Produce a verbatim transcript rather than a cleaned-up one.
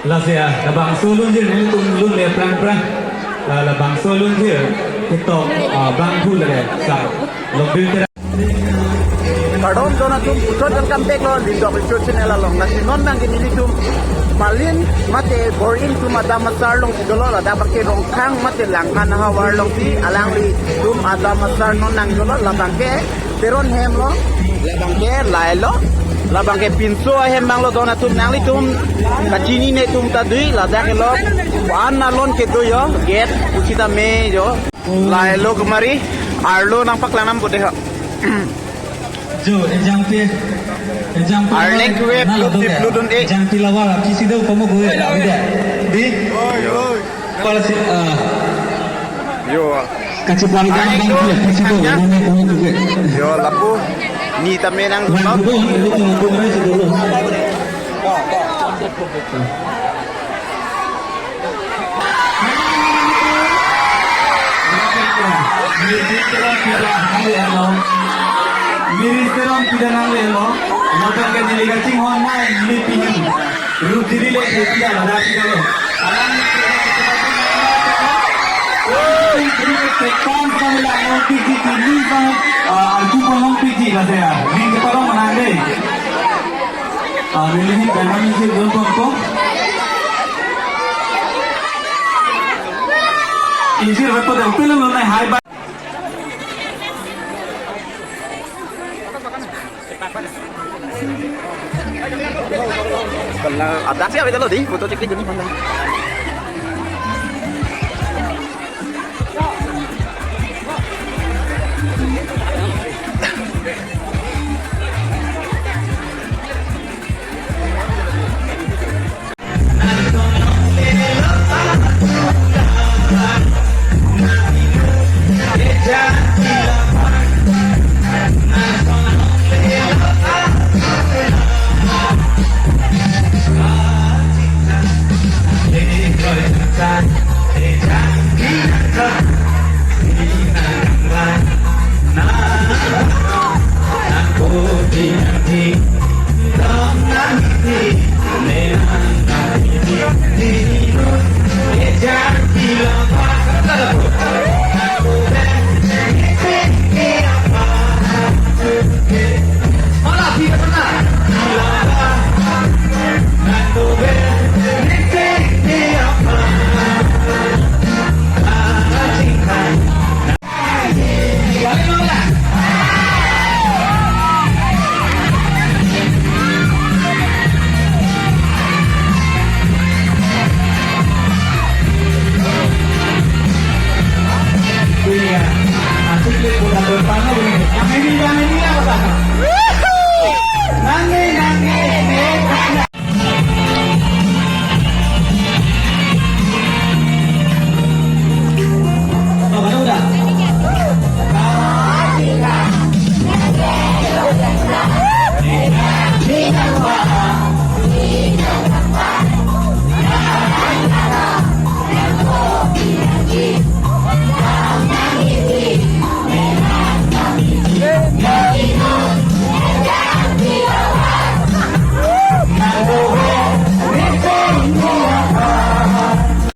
Lasi, ah, labangso alunjir nelitum lunle aphrang aphrang. Ah, labangso alunjir ketok, ah, bangphu lake sa Longbir Terang. Kardom don atum, puthot welcome back lo Lindok Review channel along. Lasi non abangke nelitum Malin mate Bor-i atum adam asar alongsi dolo, ladak abangke Rongkhang mate Langhan ahavar alongsi alanglitum adam asar non nangdolo, labangke Teron hem lo, labangke lahelo, labangke pinso ahem abang lo don atum, nanglitum kachini netum ta dui, ladak helo, an alon kedo yo, gate pusitame yo, lahelo kemari, arlo nangpaklang nam bude ho. Jo, ejang pi, ejang pi Arleng lavar, kue na plut ladoke. Di plut un e. Ejang pi lavar, kisi do kamu gue, na bida. Di? Oi, oi. Pala si, ah. Yo. Kachipal Arleng abang tu, kisi do, kanya. Nang kamu gue. Yo, lapu. Ni tame nang Nang dulu. Gue, nang gue, nang gue, nang gue. Minister on pida nanglelo, ladak ke neli kachinghon nai neli pini. Rujiri le dia ladak pida lo. Alang tekam sang lang long piji pini sang, ah, arju pon long piji la saya. Ning kepala menang deh. Ah, neli ni dynamic si belum pon ko. Injir betul dah, betul lo nai hai ba. Kalau ada siapa itu lo di foto cek di gini mana?